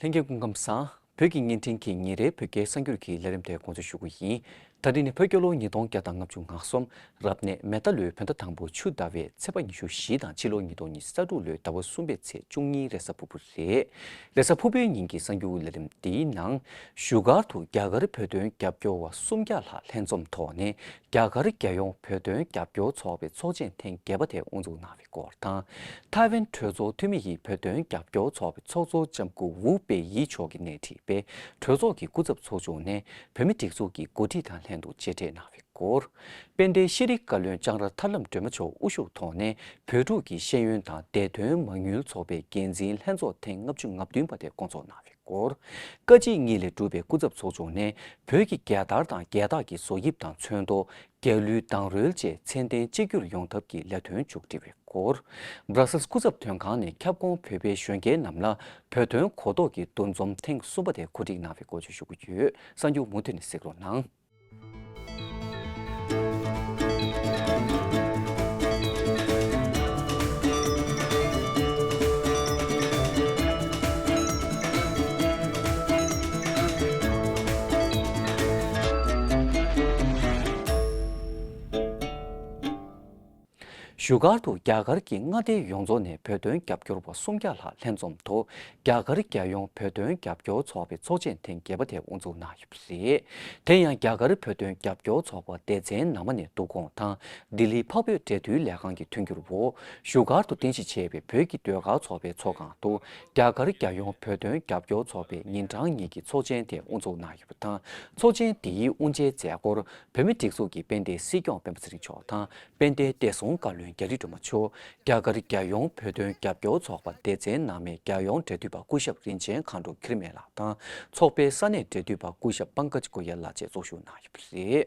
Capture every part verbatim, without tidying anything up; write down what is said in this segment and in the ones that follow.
ལྷན་རྒྱས་སྐུ་ཁམས་བཟང་། བོད་ཀྱི་བརྙན་འཕྲིན་གྱི་ཉིན་རེའི་བོད་སྐད་གསར་འགྱུར་གྱི་ལས་རིམ་དེ་འགོ་འཛུགས་ཞུ་གི་ཡིན། ད་རིང་ནི་བོད་རྒྱལ་ལོ་ཉིས་སྟོང་བརྒྱ་དང་ལྔ་བཅུ་ང་གསུམ། རབ་གནས་མེ་རྟ་ལོའི་བོད་ཟླ་དང་པོ་ཆུ་ཟླ་བའི་ཚེས་པ་ཉི་ཤུ་བཞི་དང་ཕྱི་ལོ་ཉིས་སྟོང་ཉི་ཤུ་རྩ་དྲུག་ལོའི་ཟླ་བ་གསུམ་པའི་ཚེས་བཅུ་གཉིས་རེས་གཟའ་ཕུར་བུ་རེད། རེས་གཟའ་ཕུར་བུའི་ཉིན་གྱི་གསར་འགྱུར་ལས་རིམ་འདིའི་ནང་། བཞུགས་སྒར་དུ་རྒྱ་གར་བོད་དོན་རྒྱབ་སྐྱོར་བ་སུམ་བརྒྱ་ལྷག་ལྷན་འཛོམས་ཐོག་ནས་རྒྱ་གར་རྒྱལ་ཡོངས་བོད་དོན་རྒྱབ་སྐྱོར་ཚོགས་པའི་ཚོགས་ཆེན་ཐེངས་བརྒྱད་པ་དེ་དབུ་འཛུགས་གནང་བའི་སྐོར་དང་། ཐའེ་ཝན་གྲོས་ཚོགས་འཐུས་མི་ཡི་བོད་དོན་རྒྱབ་སྐྱོར་ཚོགས་པའི་ཚོགས་གཙོ་ལྕམ་སྐུ་ཝུའུ་པེ་ཡི་མཆོག་གིས་སྣེ་ཁྲིད་པའི་གྲོས་ཚོགས་ཀྱི་སྐུ་ཚབ་ཚོགས་ཆུང་ནས་བོད་མིའི་སྒྲིག་འཛུགས་ཀྱི་འགོ་ཁྲིད་དང་ལྷན་དུ་མཇལ་འཕྲད་གནང་བའི་སྐོར། དཔལ་ལྡན་ཤེས་རིག་བཀའ་བློན་ལྕང་ར་ཐར་ལམ་སྒྲོལ་མ་མཆོག་དབུ་བཞུགས་ཐོག་ནས་བོད་ཕྲུག་གི་ཤེས་ཡོན་དང་བདེ་དོན་མ་དངུལ་ཚོགས་པའི་འགན་འཛིན་ལྷན་ཚོགས་ཐེངས་ལྔ་བཅུ་ང་བདུན་པ་དེ་བསྐོང་ཚོགས་གནང་བའི་སྐོར། བཀའ་སྤྱི་གཉིས་ལས་གྲུབ་པའི་སྐུ་ཚབ་ཚོགས་ཆུང་ནས་བོད་ཀྱི་རྒྱལ་དར་དང་རྒྱལ་རྟགས་ཀྱི་བཟོ་དབྱིབས་དང་ཚོན་མདོག་རྒྱལ་གླུའི་རྡང་རོལ་བཅས་མཚན་ལྡན་གཅིག་གྱུར་ཡོང་ཐབས་ཀྱི་ལས་དོན་མཇུག་སྒྲིལ་བའི་སྐོར། སྦྲ་སེལ་སྐུ་ཚབ་དོན་ཁང་ནས་ཁྱབ་ཁོངས་བོད་པའི་གཞོན་སྐྱེས་རྣམས་ལ་བོད་དོན་གོ་རྟོགས་ཀྱི་འདུ་འཛོམས་ཐེངས་གསུམ་པ་དེ་གོ་སྒྲིག་གནང་བའི་སྐོར་བརྗོད་ཞུ་གི་ཡོད། གསར་འགྱུར་མུ་མཐུད་ནས་གཟིགས་རོགས་གནང་། བཞུགས་སྒར་དུ་རྒྱ་གར་གྱི་མངའ་སྡེ་ཡོངས་རྫོགས་ནས་བོད་དོན་རྒྱབ་སྐྱོར་བ་སུམ་བརྒྱ་ལྷག་ལྷན་འཛོམས་ཐོག་རྒྱ་གར་རྒྱལ་ཡོངས་བོད་དོན་རྒྱབ་སྐྱོར་ཚོགས་པའི་ཚོགས་ཆེན་ཐེངས་བརྒྱད་པ་དེ་དབུ་འཛུགས་གནང་ཡོད་པ་རེད། དེ་ཡང་རྒྱ་གར་བོད་དོན་རྒྱབ་སྐྱོར་ཚོགས་པ་སྡེ་ཚན་ནང་མ་ནས་འདུ་ཁོངས་དང་ལྡི་ལི་འཕགས་བོད་འབྲེལ་མཐུད་ལས་ཁང་གི་མཐུན་འགྱུར་འོག་བཞུགས་སྒར་དུ་རྟེན་གཞི་བྱས་པའི་བོད་ཀྱི་ཟློས་གར་ཚོགས་པའི་ཚོགས་ཁང་དུ་རྒྱ་གར་རྒྱལ་ཡོངས་བོད་དོན་རྒྱབ་སྐྱོར་ཚོགས་པའི་ཉིན་གྲངས་གཉིས་ཀྱི་ཚོགས་ཆེན་དེ་དབུ་འཛུགས་གནང་ཡོད་པ་དང་། ཚོགས་ཆེན་འདིའི་དབུ་འབྱེད་མཛད་སྒོར་བོད་མིའི་སྒྲིག་འཛུགས་ཀྱི་དཔལ་ལྡན་སྲིད་སྐྱོང་སྤེན་པ་ཚེ་རིང་མཆོག་དང་། དཔལ་ལྡན་བདེ་སྲུང་བཀའ་བློན་རྒྱ་རི་སྒྲོལ་མ་མཆོག་རྒྱ་གར་རྒྱལ་ཡོངས་བོད་དོན་རྒྱབ་སྐྱོར་ཚོགས་པ་སྡེ་ཚན་ནང་མའི་རྒྱལ་ཡོངས་འབྲེལ་མཐུད་པ་སྐུ་ཞབས་རིན་ཆེན་མཁའ་འགྲོ་འཁྱིལ་མེད་ལགས་དང་། ཚོགས་པའི་ས་གནས་འབྲེལ་མཐུད་པ་སྐུ་ཞབས་པང་ཀ་ཇ་གོ་ཡལ་ལགས་བཅས་གཙོ་བཞུགས་གནང་ཡོད་པ་རེད།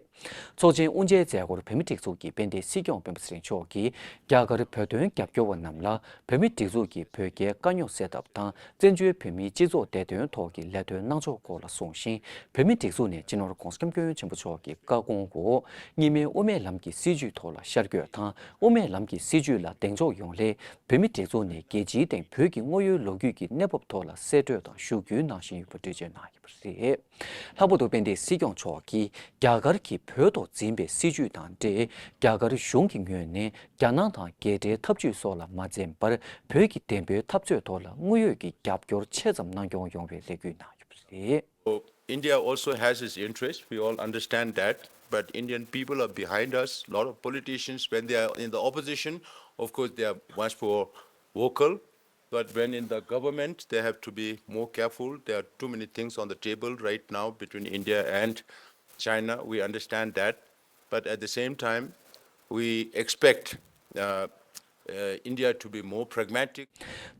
ཚོགས་ཆེན་དབུ་འབྱེད་མཛད་སྒོར་བོད་མིའི་སྒྲིག་འཛུགས་ཀྱི་དཔལ་ལྡན་སྲིད་སྐྱོང་སྤེན་པ་ཚེ་རིང་མཆོག་གིས་རྒྱ་གར་བོད་དོན་རྒྱབ་སྐྱོར་བ་རྣམས་ལ་བོད་མིའི་སྒྲིག་འཛུགས་ཀྱིས་བོད་རྒྱའི་དཀའ་རྙོག་སེལ་ཐབས་དང་། བཙན་བྱོལ་བོད་མིའི་སྤྱི་ཚོགས་བདེ་དོན་ཐོག་གི་ལས་དོན་གནང་ཕྱོགས་སྐོར་ལ་གསུངས་ཤིང་། བོད་མིའི་སྒྲིག་འཛུགས་ནས་སྤྱི་ནོར་༧གོང་ས་༧སྐྱབས་མགོན་ཆེན་པོ་མཆོག་གི་བཀའ་དགོངས་འོག་གཉིས་སྨན་དབུ་མའི་ལམ་གྱི་སྲིད་བྱུས་ཐོག་ལ་ཤར་བསྐྱོད་དང་། དབུ་མའི་ལམ་གྱི་སྲིད་བྱུས་ལ་གདེང་འཇོག་ཡོང་སླད། བོད་མིའི་སྒྲིག་འཛུགས་ནས་རྒྱལ་སྤྱིའི་སྟེང་བོད་ཀྱི་དངོས་ཡོད་ལོ་རྒྱུས་ཀྱི་གནས་བབ་ཐོག་ལ་གསལ་བསྒྲགས་དང་ཞུ་སྐུལ་གནང་བཞིན་ཡོད་པ་འགྲེལ་བརྗོད་གནང་ཡོད་པ་རེད། ལྷག་པར་དུ་དཔལ་ལྡན་སྲིད་སྐྱོང་མཆོག་གིས་རྒྱ་གར་གྱིས་བོད་ཐོག་འཛིན་པའི་སྲིད་བྱུས་དང་འབྲེལ། རྒྱ་གར་གཞུང་གི་ངོས་ནས་རྒྱ་ནག་དང་རྒྱལ་འབྲེལ་འཐབ་ཇུས་སོགས་ལ་མ་འཛེམས་པར། བོད་ཀྱི་བདེན་པའི་འཐབ་རྩོད་ཐོག་ལ་དངོས་ཡོད་ཀྱི་རྒྱབ་སྐྱོར་ཆེ་ཙམ་གནང་སྐྱོང་ཡོང་བའི་རེ་སྐུལ་གནང་ཡོད་པ་རེད། So, India also has its interest. We all understand that. But Indian people are behind us. A lot of politicians, when they are in the opposition, of course, they are much more vocal. But when in the government, they have to be more careful. There are too many things on the table right now between India and China. We understand that. But at the same time, we expect uh, uh, India to be more pragmatic.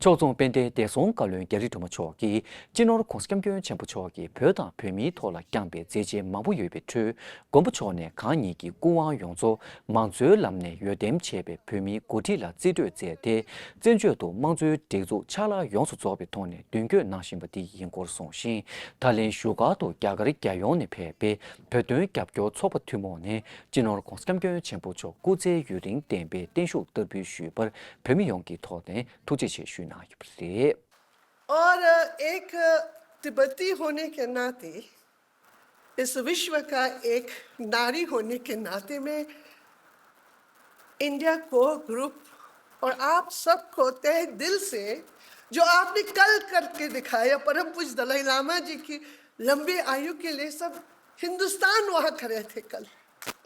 ཕྱོགས་མཚུངས་དཔལ་ལྡན་བདེ་སྲུང་བཀའ་བློན་རྒྱ་རི་སྒྲོལ་མ་མཆོག་གིས། སྤྱི་ནོར་༧གོང་ས་༧སྐྱབས་མགོན་ཆེན་པོ་མཆོག་གིས་བོད་དང་བོད་མིའི་ཐོག་ལ་བསྐྱངས་པའི་མཛད་རྗེས་མང་པོ་ཡོད་པའི་ཁྲོད། མགོན་པོ་མཆོག་ནས་གང་ཉིད་ཀྱི་སྐུ་དབང་ཡོངས་རྫོགས་མང་གཙོའི་ལམ་ནས་འོས་འདེམས་བྱས་པའི་བོད་མིའི་འགོ་ཁྲིད་ལ་རྩིས་སྤྲོད་མཛད་དེ། བཙན་བྱོལ་དུ་དམངས་གཙོའི་སྒྲིག་འཛུགས་ཕྱག་ལག་ཡོངས་སུ་རྫོགས་པའི་ཐོག་ནས་མདུན་སྐྱོད་གནང་བཞིན་པ་འདི་ཡིན་སྐོར་གསུངས་ཤིང་། ད་ལན་བཞུགས་སྒར་དུ་རྒྱ་གར་རྒྱལ་ཡོངས་ནས་ཕེབས་པའི་བོད་དོན་རྒྱབ་སྐྱོར་ཚོགས་པ་ཐུན་མོང་ནས་སྤྱི་ནོར་༧གོང་ས་༧སྐྱབས་མགོན་ཆེན་པོ་མཆོག་སྐུ་ཚེ་ཡུན་རིང་བརྟན་པའི་བརྟན་བཞུགས་བསྟར་འབུལ་ཞུས་པར་བོད་མི་ཡོངས་ཀྱི་ཐོག་ནས་ཐུགས་རྗེ་ཆེ་ཞུས་གནང་ཡོད་པ་རེད། और एक तिब्बती होने के नाते, इस विश्व का एक नारी होने के नाते मैं इंडिया कोर ग्रुप और आप सबको तहे दिल से, जो आपने कल करके दिखाया, परम पूज्य दलाई लामा जी की लंबी आयु के लिए सब हिंदुस्तान वहां खड़े थे कल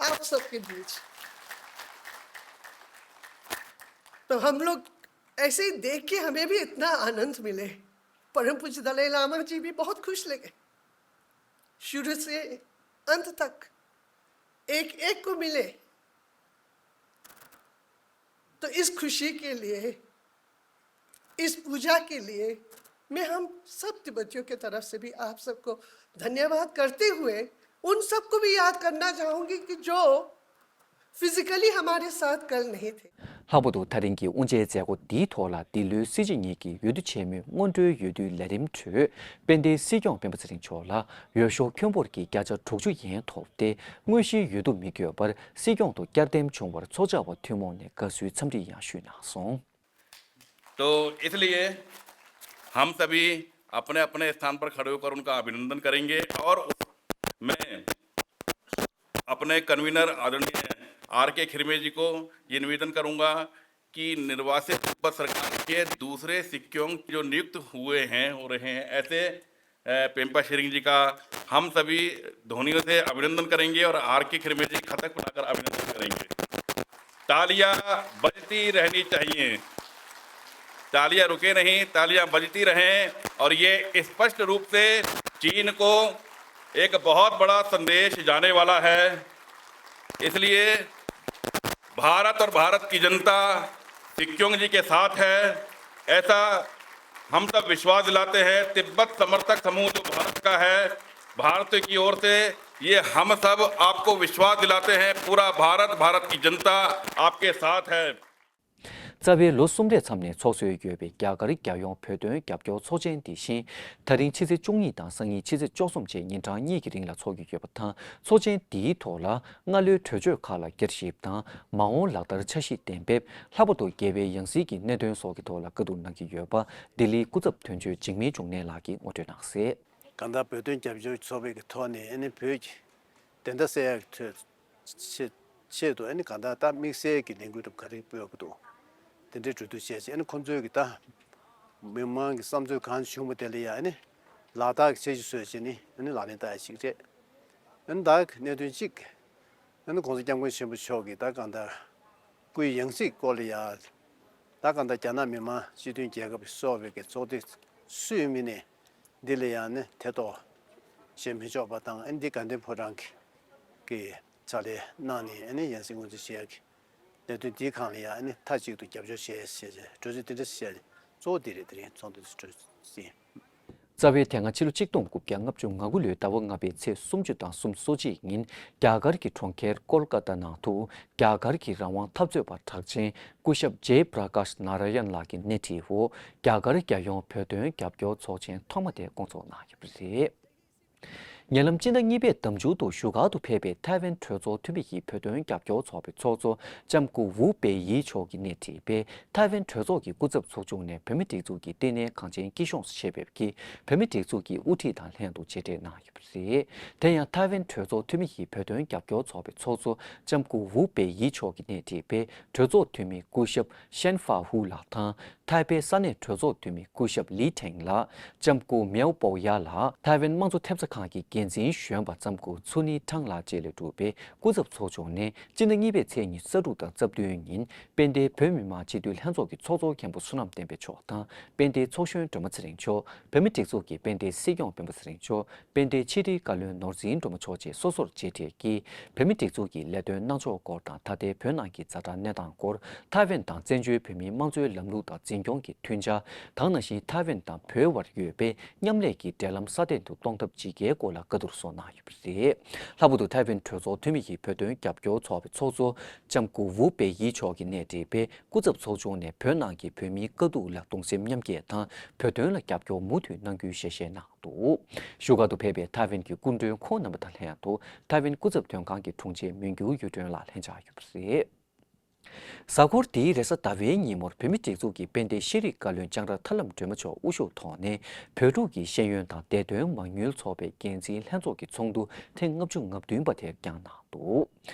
आप सबके बीच। तो हम लोग ऐसे ही देख के हमें भी इतना आनंद मिले। परम पूज्य दलाई लामा जी भी बहुत खुश लगे। शुरू से अंत तक एक एक को मिले। तो इस खुशी के लिए, इस पूजा के लिए मैं हम सब तिब्बतियों की तरफ से भी आप सबको धन्यवाद करते हुए उन सबको भी याद करना चाहूंगी कि जो फिजिकली हमारे साथ कल नहीं थे। ལྷག་པར་དུ་ད་རིང་གི་དབུ་འབྱེད་མཛད་སྒོ་འདིའི་ཐོག་ལ་འདི་ལོའི་སྲིད་སྤྱི་གཉིས་ཀྱི་འོས་བསྡུ་ཆེན་མོའི་སྔོན་འགྲོའི་འོས་བསྡུའི་ལས་རིམ་ཁྲོད། དཔལ་ལྡན་སྲིད་སྐྱོང་སྤེན་པ་ཚེ་རིང་མཆོག་ལ་འོས་ཤོག་ཁྱོན་འབོར་གྱི་བརྒྱ་ཆ་དྲུག་ཅུ་ཡན་ཐོབ་སྟེ། དངོས་གཞིའི་འོས་བསྡུ་མི་དགོས་པར་སྲིད་སྐྱོང་དུ་བསྐྱར་འདེམས་བྱུང་བར་ཚོགས་བཅར་བ་ཐུན་མོང་ནས་དགའ་བསུའི་འཚམས་འདྲི་ཡང་ཞུས་གནང་སོང་། तो इसलिए हम सभी अपने अपने स्थान पर खड़े होकर उनका अभिनंदन करेंगे। और मैं अपने कन्वीनर आदरणीय आर के खिरमे जी को ये निवेदन करूंगा कि निर्वासित तिब्बत सरकार के दूसरे सिक्योंग जो नियुक्त हुए हैं, हो रहे हैं, ऐसे, अ, पेम्पा शेरिंग जी का हम सभी ध्वनियों से अभिनंदन करेंगे और आर के खिरमे जी खतक बनाकर अभिनंदन करेंगे। तालियां बजती रहनी चाहिए, तालियां रुके नहीं, तालियां बजती रहें। और ये स्पष्ट रूप से चीन को एक बहुत बड़ा संदेश जाने वाला है। इसलिए भारत और भारत की जनता सिक्योंग जी के साथ है, ऐसा हम सब विश्वास दिलाते हैं। तिब्बत समर्थक समूह जो भारत का है, भारत की ओर से ये हम सब आपको विश्वास दिलाते हैं, पूरा भारत, भारत की जनता आपके साथ है। རྩ་བའི་ལོ་གསུམ་རེའི་མཚམས་ནས་འཚོགས་སྲོལ་ཡོད་པའི་རྒྱ་གར་རྒྱལ་ཡོངས་བོད་དོན་རྒྱབ་སྐྱོར་ཚོགས་ཆེན་འདི་བཞིན་ད་རིང་ཕྱི་ཚེས་བཅུ་གཉིས་དང་སང་ཉིན་ཕྱི་ཚེས་བཅུ་གསུམ་བཅས་ཉིན་གྲངས་གཉིས་ཀྱི་རིང་ལ་འཚོགས་ཀྱི་ཡོད་པ་དང་། ཚོགས་ཆེན་འདིའི་ཐོག་ལ་སྔ་ལོའི་གྲོས་ཆོད་ཁག་ལ་བསྐྱར་ཞིབ་དང་མ་འོངས་ལག་བསྟར་འཆར་གཞི་གཏན་འབེབས། ལྷག་པར་དུ་རྒྱལ་བའི་ཡང་སྲིད་ཀྱི་གནད་དོན་སོགས་ཀྱི་ཐོག་ལ་བཀའ་བསྡུར་གནང་གི་ཡོད་པ་ལྡི་ལིའི་སྐུ་ཚབ་དོན་གཅོད་འཇིགས་མེད་འབྱུང་གནས་ལགས་ཀྱིས་ངོ་སྤྲོད་གནང་གསལ། གང་ལྟར་བོད་དོན་རྒྱབ་སྐྱོར་ཚོགས་པའི་གི་ཐོག་ནས་ཨ་ནི་བོད་ཀྱི་བདེན་མཐའ་གསལ་ཡག་གི་ཐོག་ཆེད་ཆེད་དུ་ཨ་ནི་གང་ལྟར་ད་དམིགས་བསལ་གྱི་ལས་འགུལ་གྲུབ་ག་རེ་སྤེལ་དགོས་འདུག་དེ་འདྲའི་གྲོས་བསྡུར་བྱས་རྗེས་ཨ་ནི་ཁོང་ཚོའི་གི་ད་མི་མང་གི་བསམ་ཚུལ་གང་བྱུང་བ་དེ་ལ་ཡང་ཨ་ནི་ལག་བསྟར་གྱི་འཆར་གཞི་བཟོས་བྱས་ནི་ཨ་ནི་ལག་ལེན་བསྟར་ཡ་ཞིག་རེད། ཨ་ནི་ད་གནད་དོན་གཅིག་ཨ་ནི་༸གོང་ས་༸སྐྱབས་མགོན་ཆེན་པོ་མཆོག་གི་ད་གང་ལྟར་སྐུའི་ཡང་སྲིད་སྐོར་ལ་ཡང་ད་གང་ལྟར་རྒྱ་ནག་མི་དམངས་སྤྱི་མཐུན་རྒྱལ་ཁབ་ཀྱི་གསོ་བའི་གི་ཚོགས་སྡེ་སུའི་མིང་ནས་འདི་ལ་ཡང་ནི་ཐེ་གཏོགས་བྱེད་མི་ཆོག་པ་དང་ཨ་ནི་འདི་དགའ་ལྡན་ཕོ་བྲང་གི་གི་ཕྱག་ལས་གནང་ནས་ཨ་ནི་ཡང་སྲིད་སྔོན་རྩིས་བྱེད་ཡག་གི་གནད་དོན་འདིའི་སྒང་ལ་ཡང་ཨ་ནི་མཐའ་གཅིག་ཏུ་རྒྱབ་སྐྱོར་བྱས་ཞེས་བྱས་གྲོས་ཆོད་འདི་འདྲ་བཤད་གཙོ་བོ་འདི་རེད། དེ་རིང་ཚོགས་འདུ་འདི་གྲོལ་ཟིན། རྩ་བའི་དེ་སྔ་ཕྱི་ལོ་ཆིག་སྟོང་དགུ་བརྒྱ་ལྔ་བཅུ་ང་དགུ་ལོའི་ཟླ་བ་ལྔ་པའི་ཚེས་སུམ་ཅུ་དང་སུམ་ཅུ་སོ་གཅིག་ཉིན་རྒྱ་གར་གྱི་གྲོང་ཁྱེར་ཀོལ་ཀ་ཏ་ནང་དུ་རྒྱ་གར་གྱི་རང་དབང་འཐབ་རྩོད་པ་གྲགས་ཅན་སྐུ་ཞབས་ཇེ་པྲ་ཀཱཤ་ནཱ་ར་ཡན་ལགས་ཀྱི་སྣེ་ཁྲིད་འོག་རྒྱ་གར་རྒྱལ་ཡོངས་བོད་དོན་རྒྱབ་སྐྱོར་ཚོགས་ཆེན་ཐོག་མ་དེ་སྐོང་ཚོགས་གནང་ཡོད་པ་རེད། ཉེ་ལམ་སྤྱི་ཟླ་གཉིས་པའི་ཟླ་མཇུག་ཏུ་བཞུགས་སྒར་དུ་ཕེབས་པའི་ཐའེ་ཝན་གྲོས་ཚོགས་འཐུས་མི་ཡི་བོད་དོན་རྒྱབ་སྐྱོར་ཚོགས་པའི་ཚོགས་གཙོ་ལྕམ་སྐུ་ཝུ་པེ་ཡི་མཆོག་གིས་སྣེ་ཁྲིད་པའི་ཐའེ་ཝན་གྲོས་ཚོགས་ཀྱི་སྐུ་ཚབ་ཚོགས་ཆུང་ནས་བོད་མིའི་སྒྲིག་འཛུགས་ཀྱི་ལྟེ་གནས་གངས་ཅན་སྐྱིད་གཤོངས་སུ་ཆེད་ཕེབས་ཀྱིས་བོད་མིའི་སྒྲིག་འཛུགས་ཀྱི་དབུ་ཁྲིད་དང་ལྷན་དུ་མཇལ་འཕྲད་གནང་ཡོད་པ་རེད། དེ་ཡང་ཐའེ་ཝན་གྲོས་ཚོགས་འཐུས་མི་ཡི་བོད་དོན་རྒྱབ་སྐྱོར་ཚོགས་པའི་ཚོགས་གཙོ་ལྕམ་སྐུ་ཝུ་པེ་ཡི་མཆོག་གིས་སྣེ་ཁྲིད་པའི་གྲོས་ཚོགས་འཐུས་མི་སྐུ་ཞབས་ཤན་ཧྥ་ཧུ་ལགས་དང་། ཐའེ་པེ་ས་གནས་གྲོས་ཚོགས་འཐུས་མི་སྐུ་ཞབས་ལི་ཐེང་ལགས། ལྕམ་སྐུ་མེའོ་པོ་ཡ་ལགས། ཐའེ་ཝན་དམངས་གཙོ་ཐེབས་རྩ་ཁང་གི་འགན་འཛིན་གཞོན་པ་ལྕམ་སྐུ་ཚུ་ནི་ཁྲང་ལགས་བཅས་ལས་གྲུབ་པའི་སྐུ་ཚབ་ཚོགས་ཆུང་ནས་སྤྱི་ཟླ་གཉིས་པའི་ཚེས་ཉི་ཤུ་རྩ་དྲུག་དང་རྩ་བདུན་ཉིན་དཔལ་ལྡན་བོད་མི་མང་སྤྱི་འཐུས་ལྷན་ཚོགས་ཀྱི་ཚོགས་གཙོ་མཁན་པོ་བསོད་ནམས་བསྟན་འཕེལ་མཆོག་དང་དཔལ་ལྡན་ཚོགས་གཞོན་སྒྲོལ་མ་ཚེ་རིང་མཆོག་བོད་མིའི་སྒྲིག་འཛུགས་ཀྱི་དཔལ་ལྡན་སྲིད་སྐྱོང་སྤེན་པ་ཚེ་རིང་མཆོག་དཔལ་ལྡན་ཕྱི་དྲིལ་བཀའ་བློན་ནོར་འཛིན་སྒྲོལ་མ་མཆོག་བཅས་སོ་སོར་མཇལ་འཕྲད་ཀྱིས་བོད་མིའི་སྒྲིག་འཛུགས་ཀྱི་ལས་དོན་གནང་ཕྱོགས་སྐོར་དང་ད་ལྟའི་བོད་ནང་གི་ཛ་དྲག་གནས་སྟངས་སྐོར་ཐའེ་ཝན་དང་བཙན་བྱོལ་བོད་མིའི་དམངས་གཙོའི་ལམ་ལུགས་དང་འཛིན་སྐྱོང་གི་མཐུན་འཆར་དང་ནང་བཞིན་ཐའེ་ཝན་དང་བོད་དབར་ཡོད་པའི་མཉམ་ལས་ཀྱི་འབྲེལ་ལམ་སྲ་བརྟན་དུ་གཏོང་ཐབས་ཇི་དགེའི་སྐོར་ལ་བཀའ་བསྡུར་སོགས་གནང་ཡོད་པ་རེད། ལྷག་པར་དུ་ཐའེ་ཝན་གྲོས་ཚོགས་འཐུས་མི་ཡི་བོད་དོན་རྒྱབ་སྐྱོར་ཚོགས་པའི་ཚོགས་གཙོ་ལྕམ་སྐུ་ཝུ་པེ་ཡི་མཆོག་གིས་སྣེ་ཁྲིད་པའི་སྐུ་ཚབ་ཚོགས་ཆུང་ནས་བོད་ནང་གི་བོད་མིའི་དཀའ་སྡུག་ལ་གདུང་སེམས་མཉམ་སྐྱེད་དང་བོད་དོན་ལ་རྒྱབ་སྐྱོར་མུ་མཐུད་གནང་རྒྱུའི་ཞལ་བཞེས་གནང་འདུག་བཞུགས་སྒར་དུ་ཕེབས་པའི་ཐའེ་ཝན་གྱི་སྐུ་མགྲོན་ཁོང་རྣམ་པ་དང་ལྷན་དུ་ཐའེ་ཝན་སྐུ་ཚབ་དོན་ཁང་གི་དྲུང་ཆེ་མུན་འགྱུར་གཡུ་སྒྲོན་ལགས་ལྷན་བཅར་ཡོད་པ་རེད། གཟའ་འཁོར་འདིའི་རེས་གཟའ་ཟླ་བའི་ཉིན་མོར་བོད་མིའི་སྒྲིག་འཛུགས་ཀྱི་དཔལ་ལྡན་ཤེས་རིག་བཀའ་བློན་ལྕང་ར་ཐར་ལམ་སྒྲོལ་མ་མཆོག་དབུ་བཞུགས་ཐོག་ནས་བོད་ཕྲུག་གི་ཤེས་ཡོན་དང་བདེ་དོན་མ་དངུལ་ཚོགས་པའི་འགན་འཛིན་ལྷན་ཚོགས་ཀྱི་ཚོགས་འདུ་ཐེངས་ལྔ་བཅུ་ང་བདུན་པ་དེ་བསྐྱངས་གནང་འདུག་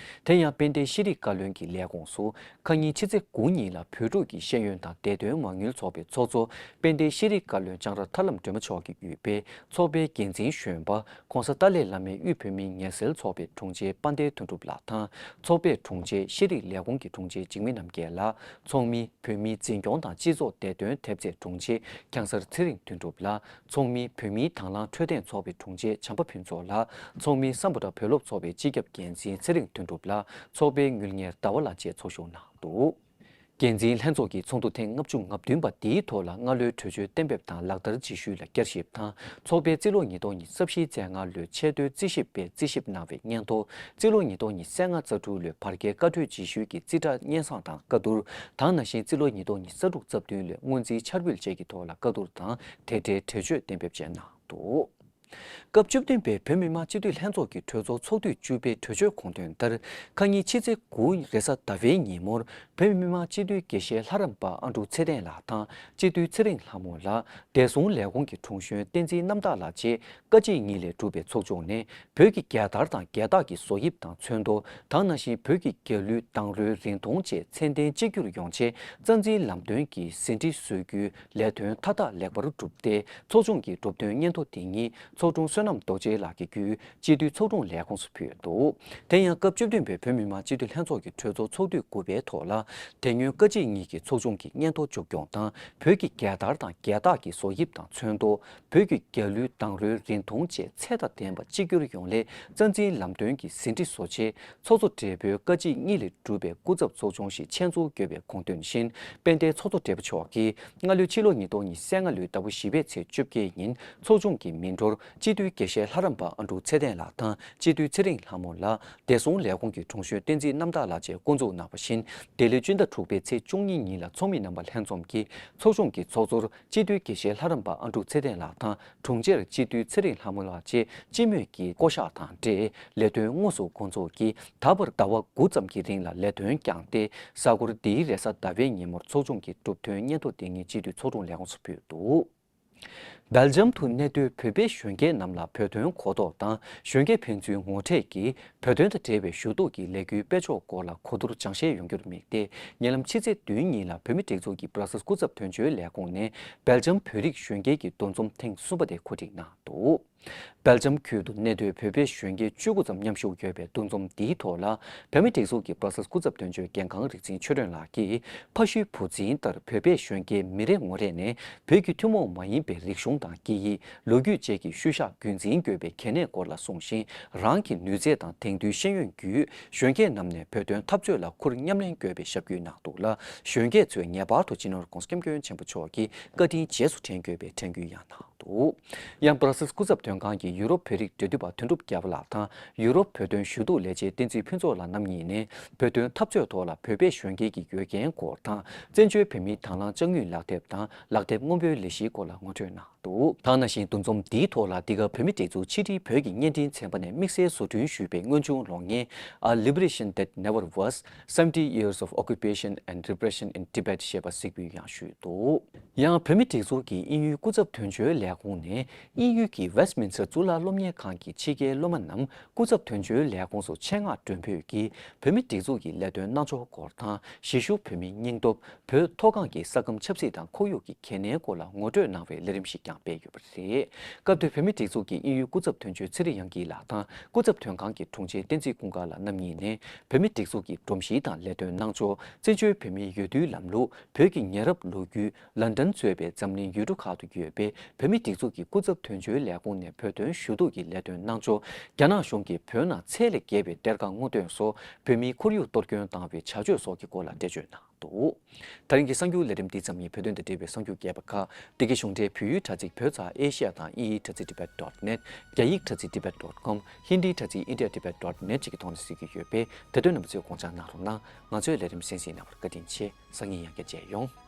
དེ་ཡང་དཔལ་ལྡན་ཤེས་རིག་བཀའ་བློན་གྱི་ལས་ཁུངས་སུ་ཁ་ཉིན་ཕྱི་ཚེས་དགུ་ཉིན་ལ་བོད་ཕྲུག་གི་ཤེས་ཡོན་དང་བདེ་དོན་མ་དངུལ་ཚོགས་པའི་ཚོགས་གཙོ་དཔལ་ལྡན་ཤེས་རིག་བཀའ་བློན་ལྕང་ར་ཐར་ལམ་སྒྲོལ་མ་མཆོག་གིས་དབུས་པའི་ཚོགས་པའི་འགན་འཛིན་གཞོན་པ་༸གོང་ས་ཏཱ་ལའི་བླ་མའི་དབུས་བོད་མིའི་ངལ་སེལ་ཚོགས་པའི་དྲུང་ཆེ་དཔལ་ལྡན་དོན་གྲུབ་ལགས་དང་། ཚོགས་པའི་དྲུང་ཆེ་ཤེས་རིག་ལས་ཁུངས་ཀྱི་དྲུང་ཆེ་འཇིགས་མེད་རྣམ་རྒྱལ་ལགས། ཚོགས་མིའི་བོད་མིའི་འཛིན་སྐྱོང་དང་སྤྱི་ཚོགས་བདེ་དོན་ཐེབས་རྩའི་དྲུང་ཆེ་ཁྱང་གསར་ཚེ་རིང་དོན་གྲུབ་ལགས། ཚོགས་མིའི་བོད་མིའི་དང་བླངས་འཕྲོད་བསྟེན་ཚོགས་པའི་དྲུང་ཆེ་བྱམས་པ་ཕུན་ཚོགས་ལགས། ཚོགས་མིའི་སམ་བྷོ་ཊ་བོད་སློབ་ཚོགས་པའི་སྤྱི་ཁྱབ་འགན་འཛིན་ཚེ་རིང་དོན་གྲུབ་ལགས། ཚོགས་པའི་དངུལ་གཉེར་ཟླ་བ་ལགས་བཅས་ཚོགས་ཞུགས་གནང་འདུག་འགན་འཛིན་ལྷན་ཚོགས་ཀྱི་ཚོགས་འདུ་ཐེངས་ལྔ་བཅུ་ང་བདུན་པ་འདིའི་ཐོག་ལ་སྔ་ལོའི་གྲོས་ཆོད་གཏན་འབེབས་དང་ལག་བསྟར་བྱེད་ཤུལ་ལ་བསྐྱར་ཞིབ་དང་། ཚོགས་པའི་རྩིས་ལོ་ཉིས་སྟོང་ཉི་ཤུ་རྩ་བཞིའི་ཚེས་ལྔ་ལོའི་ཆེས་མཐོའི་རྩིས་ཞིབ་པས་རྩིས་ཞིབ་གནང་བའི་སྙན་ཐོ། རྩིས་ལོ་ཉིས་སྟོང་ཉི་ཤུ་རྩ་ལྔ་རྩ་དྲུག་ལོའི་བར་བརྒལ་བཀའ་འཁྲོལ་བྱེད་ཤུལ་གྱི་རྩིས་ཁྲ་སྙན་སེང་དང་བཀའ་བསྡུར་དང་། ནང་བཞིན་རྩིས་ལོ་ཉིས་སྟོང་ཉི་ཤུ་རྩ་དྲུག་རྩ་བདུན་ལོའི་སྔོན་རྩིས་འཆར་འབུལ་བཅས་ཀྱི་ཐོག་ལ་བཀའ་བསྡུར་དང་དེ་འབྲེལ་གྲོས་ཆོད་གཏན་འབེབས་བཅས་གནང་འདུག་སྐབས་བཅུ་བདུན་པའི་བོད་མི་མང་སྤྱི་འཐུས་ལྷན་ཚོགས་ཀྱི་གྲོས་ཚོགས་ཚོགས་དུས་བཅུ་པའི་གྲོས་ཆོད་དགོངས་དོན་ལྟར། ཁ་ཉིན་ཕྱི་ཚེས་དགུ་རེས་གཟའ་ཟླ་བའི་ཉིན་མོར་བོད་མི་མང་སྤྱི་འཐུས་དགེ་བཤེས་ལྷ་རམས་པ་ཨ་འབྲུག་ཚེ་བརྟན་ལགས་དང་སྤྱི་འཐུས་ཚེ་རིང་ལྷ་མོ་ལགས། བདེ་སྲུང་ལས་ཁུངས་ཀྱི་དྲུང་གཞོན་བསྟན་འཛིན་རྣམ་དག་ལགས་བཅས་བཀའ་སྤྱི་གཉིས་ལས་གྲུབ་པའི་ཚོགས་ཆུང་ནས། བོད་ཀྱི་རྒྱལ་དར་དང་རྒྱལ་རྟགས་ཀྱི་བཟོ་དབྱིབས་དང་ཚོན་མདོག་དང་། ནང་བཞིན་བོད་ཀྱི་རྒྱལ་གླུའི་བཏང་རོལ་རིང་ཐུང་བཅས་ཚད་ལྡན་གཅིག་གྱུར་ཡོང་ཆེད་རྩ་འཛིན་ལམ་སྟོན་གྱི་ཟིན་བྲིས་བཟོ་རྒྱུའི་ལས་དོན་མཐའ་དག་ལེགས་པར་གྲུབ་སྟེ། ཚོགས་ཆུང་གི་གྲུབ་དོན་སྙན་ཐོ་དེ་ཉིད་ཚོགས་དྲུང་བསོད་ནམས་རྡོ་རྗེ་ལགས་ཀྱིས་བརྒྱུད་སྤྱི་འཐུས་ཚོགས་དྲུང་ལས་ཁུངས་སུ་ཕུལ་འདུག་དེ་ཡང་སྐབས་བཅུ་བདུན་པའི་བོད་མི་མང་སྤྱི་འཐུས་ལྷན་ཚོགས་ཀྱི་གྲོས་ཚོགས་ཚོགས་དུས་དགུ་པའི་ཐོག་ལ། དེ་སྔོན་བཀའ་སྤྱི་གཉིས་ཀྱི་ཚོགས་ཆུང་གི་སྙན་ཐོ་མཇུག་སྐྱོང་དང་། བོད་ཀྱི་རྒྱལ་དར་དང་རྒྱལ་རྟགས་ཀྱི་བཟོ་དབྱིབས་དང་ཚོན་མདོག་བོད་ཀྱི་རྒྱལ་གླུའི་བཏང་རོལ་རིང་ཐུང་བཅས་ཚད་དང་ལྡན་པ་གཅིག་གྱུར་ཡོང་སླད་རྩ་འཛིན་ལམ་སྟོན་གྱི་ཟིན་བྲིས་བཟོ་ཆེད། ཚོགས་གཙོ་སྦྲེལ་པོའི་བཀའ་སྤྱི་གཉིས་ལས་གྲུབ་པའི་སྐུ་ཚབ་ཚོགས་ཆུང་ཞིག་ཆེད་འཛུགས་དགོས་པའི་དགོངས་དོན་བཞིན། དཔལ་ལྡན་ཚོགས་གཙོ་སྦྲེལ་པོ་མཆོག་གིས་སྔ་ལོའི་ཕྱི་ལོ་ཉིས་སྟོང་ཉི་ཤུ་རྩ་ལྔ་ལོའི་ཟླ་བ་བཞི་པའི་ཚེས་བཅོ་བརྒྱད་ཉིན་ཚོགས་ཆུང་གི་མི་འགྲོར་སྤྱི་འཐུས་དགེ་བཤེས་ལྷ་རམས་པ་ཨ་འབྲུག་ཚེ་བརྟན་ལགས་དང་སྤྱི་འཐུས་ཚེ་རིང་ལྷ་མོ་ལགས། བདེ་སྲུང་ལས་ཁུངས་ཀྱི་དྲུང་གཞོན་བསྟན་འཛིན་རྣམ་དག་ལགས་བཅས་འགོ་འཛུགས་གནང་བ་བཞིན། འདི་ལོའི་སྤྱི་ཟླ་དྲུག་པའི་ཚེས་བཅུ་གཉིས་ཉིན་ལ་ཚོགས་མི་རྣམ་པ་ལྷན་འཛོམས་ཀྱིས་ཚོགས་ཆུང་གི་ཚོགས་གཙོར་སྤྱི་འཐུས་དགེ་བཤེས་ལྷ་རམས་པ་ཨ་འབྲུག་ཚེ་བརྟན་ལགས་དང་། དྲུང་ཆེར་སྤྱི་འཐུས་ཚེ་རིང་ལྷ་མོ་ལགས་བཅས་སྤྱི་མོས་ཀྱིས་བསྐོ་གཞག་དང་འབྲེལ་ལས་དོན་དངོས་སུ་འགོ་འཛུགས་ཀྱིས། ད་བར་ཟླ་བ་དགུ་ཙམ་གྱི་རིང་ལ་ལས་དོན་བསྐྱངས་ཏེ། གཟའ་འཁོར་འདིའི་རེས་གཟའ་ཟླ་བའི་ཉིན་མོར་ཚོགས་ཆུང་གི་གྲུབ་དོན་སྙན་ཐོ་དེ་ཉིད་སྤྱི་འཐུས་ཚོགས་དྲུང་ལས་ཁུངས་སུ་ཕུལ་འདུག་སྦེལ་ཇམ་དུ་གནས་སྡོད་བོད་པའི་གཞོན་སྐྱེས་རྣམས་ལ་བོད་དོན་གོ་རྟོགས་དང་། གཞོན་སྐྱེས་ཕན་ཚུན་ངོ་འཕྲད་ཀྱིས་བོད་དོན་དང་འབྲེལ་བའི་ཞུ་གཏུག་གི་ལས་འགུལ་སྤེལ་ཕྱོགས་སྐོར་ལ་གོ་བསྡུར་སྦྱང་བཤད་ཡོང་རྒྱུར་དམིགས་ཏེ། ཉེ་ལམ་ཕྱི་ཚེས་བདུན་ཉིན་ལ་བོད་མིའི་སྒྲིག་འཛུགས་ཀྱི་སྦྲ་སེལ་སྐུ་ཚབ་དོན་གཅོད་ལས་ཁུངས་ནས་སྦེལ་ཇམ་བོད་རིགས་གཞོན་སྐྱེས་ཀྱི་འདུ་འཛོམས་ཐེངས་གསུམ་པ་དེ་གོ་སྒྲིག་གནང་འདུག་སྦེལ་ཇམ་ཁུལ་དུ་གནས་སྡོད་བོད་པའི་གཞོན་སྐྱེས་བཅུ་དགུ་ཙམ་མཉམ་ཞུགས་ཡོད་པའི་འདུ་འཛོམས་འདིའི་ཐོག་ལ། བོད་མིའི་སྒྲིག་འཛུགས་ཀྱི་སྦྲ་སེལ་སྐུ་ཚབ་དོན་གཅོད་རྒན་ཁང་རིག་འཛིན་ཆོས་སྒྲོན་ལགས་ཀྱིས། ཕ་ཤུལ་བུ་འཛིན་ལྟར་བོད་པའི་གཞོན་སྐྱེས་མི་རེ་ངོ་རེ་ནས་བོད་ཀྱི་ཐུན་མོང་མ་ཡིན་པའི་རིག་གཞུང་དང་སྐད་ཡིག་ལོ་རྒྱུས་བཅས་ཀྱི་ཤུལ་བཞག་རྒྱུན་འཛིན་དགོས་པའི་གལ་གནད་སྐོར་ལ་གསུངས་ཤིང་། རང་གི་ནུས་ཚད་དང་དེང་དུས་ཤེས་ཡོན་བརྒྱུད་གཞོན་སྐྱེས་རྣམས་ནས་བོད་དོན་འཐབ་རྩོད་ལ་ཁུར་མཉམ་ལེན་དགོས་པའི་ཞབས་སྐུལ་གནང་འདུག་ལ། གཞོན་སྐྱེས་ཚོས་ངེས་པར་དུ་སྤྱི་ནོར་༧གོང་ས་༧སྐྱབས་མགོན་ཆེན་པོ་མཆོག་གི་བཀའ་དྲིན་རྗེས་སུ་དྲན་དགོས་པའི་དྲན་སྐུལ་ཡང་གནང་འདུག་ཡང་སྦྲ་སེལ་སྐུ་ཚབ་དོན་ཁང་གི་ཡུ་རོབ་བོད་རིགས་འབྲེལ་མཐུད་པ་དོན་གྲུབ་རྒྱལ་པོ་ལགས་དང་ཡུ་རོབ་བོད་དོན་ཞུ་གཏུག་ལས་བྱེད་བསྟན་འཛིན་ཕུན་ཚོགས་ལགས་རྣམ་གཉིས་ནས་བོད་དོན་འཐབ་རྩོད་ཐོག་ལ་བོད་པའི་གཞོན་སྐྱེས་ཀྱི་འགྱོད་རྐྱེན་སྐོར་དང་། བཙན་བྱོལ་བོད་མིའི་དང་བླངས་དཔྱ་དངུལ་ལག་དེབ་དང་ལག་དེབ་སྔོན་པོའི་ལས་གཞིའི་སྐོར་ལ་ངོ་སྤྲོད་གནང་འདུག་ད་ག་ནང་བཞིན་འདུ་འཛོམས་འདིའི་ཐོག་ལ་འདི་ག་བོད་མིའི་སྒྲིག་འཛུགས་ཕྱི་དྲིལ་བོད་ཀྱི་བརྙན་འཕྲིན་ཚན་པ་ནས་དམིགས་བསལ་བཟོ་སྐྲུན་ཞུས་པའི་མངོན་ཆུང་གློག་བརྙན། A Liberation That Never Was, Seventy Years of Occupation and Repression in Tibet ཞེས་པ་གཟིགས་འབུལ་ཡང་ཞུས་འདུག་ཡང་བོད་མིའི་སྒྲིག་འཛུགས་ཀྱི་དབྱིན་ཡུལ་སྐུ་ཚབ་དོན་གཅོད་ལས་ཁུངས་ནས། དབྱིན་ཡུལ་གྱི་Westminster གཙུག་ལག་སློབ་གཉེར་ཁང་གི་ཕྱི་རྒྱལ་སློབ་མ་རྣམས་སྐུ་ཚབ་དོན་གཅོད་ལས་ཁུངས་སུ་ཆེད་མངགས་མགྲོན་འབོད་ཀྱིས་བོད་མིའི་སྒྲིག་འཛུགས་ཀྱི་ལས་དོན་གནང་ཕྱོགས་སྐོར་དང་། གཞིས་བཞུགས་བོད་མིའི་སྙིང་སྟོབས། བོད་མཐོ་སྒང་གི་ས་ཁམས་ཆབ་སྲིད་དང་ཁོར་ཡུག་གི་གལ་གནད་སྐོར་ལ་ངོ་སྤྲོད་གནང་བའི་ལས་རིམ་ཞིག་ཀྱང་སྤེལ་ཡོད་པ་རེད། སྐབས་དེར་བོད་མིའི་སྒྲིག་འཛུགས་ཀྱི་དབྱིན་ཡུལ་སྐུ་ཚབ་དོན་གཅོད་ཚེ་རིང་དབྱངས་སྐྱིད་ལགས་དང་སྐུ་ཚབ་དོན་ཁང་གི་དྲུང་ཆེ་བསྟན་འཛིན་ཀུན་དགའ་ལགས་རྣམ་གཉིས་ནས། བོད་མིའི་སྒྲིག་འཛུགས་ཀྱི་སྒྲོམ་གཞི་དང་ལས་དོན་གནང་ཕྱོགས། བཙན་བྱོལ་བོད་མིའི་འོས་བསྡུའི་ལམ་ལུགས། བོད་ཀྱི་ཉེ་རབས་ལོ་རྒྱུས། ལན་ཌན་གཙོས་པའི་འཛམ་གླིང་ཡུལ་གྲུ་ཁག་ཏུ་ཡོད་པའི་བོད་མིའི་སྒྲིག་འཛུགས་ཀྱི་སྐུ་ཚབ་དོན་གཅོད་ལས་ཁུངས་ནས་བོད་དོན་ཞུ་གཏུག་གི་ལས་དོན་གནང་ཕྱོགས། རྒྱ་ནག་གཞུང་གིས་བོད་ནང་ཚད་ལས་བརྒལ་བའི་གཏེར་ཁ་སྔོག་འདོན་སོགས་བོད་མིའི་ཁོར་ཡུག་གཏོར་སྐྱོན་བཏང་བའི་བྱ་སྤྱོད་སོགས་ཀྱི་སྐོར་ལ་འགྲེལ་བརྗོད་གནང་འདུག་ད་རིང་གི་གསར་འགྱུར་ལས་རིམ་འདི་ཙམ་ཡིན། བོད་དོན་དང་འབྲེལ་བའི་གསར་འགྱུར་རྒྱས་པ་ཁག་འདི་གའི་གཞུང་འབྲེལ་བོད་ཡིག་དྲ་ཚིགས་བོད་ཚགས་ཨེ་ཤི་ཡ་དང་དབྱིན་ཡིག་དྲ་ཚིགས་tibet dot net། རྒྱ་ཡིག་དྲ་ཚིགས་tibet dot com། ཧིན་དིའི་དྲ་ཚིགས india tibet dot net བཅས་ཀྱི་ཐོག་ནས་གཟིགས་རྒྱུ་ཡོད་པས། དེ་དོན་རྣམ་པ་ཚོས་དགོངས་འཇགས་གནང་རོགས་གནང་། ང་ཚོའི་ལས་རིམ་གསན་གཟིགས་གནང་བར་བཀའ་དྲིན་ཆེ། སང་ཉིན་ཡང་བསྐྱར་མཇལ་ཡོང་།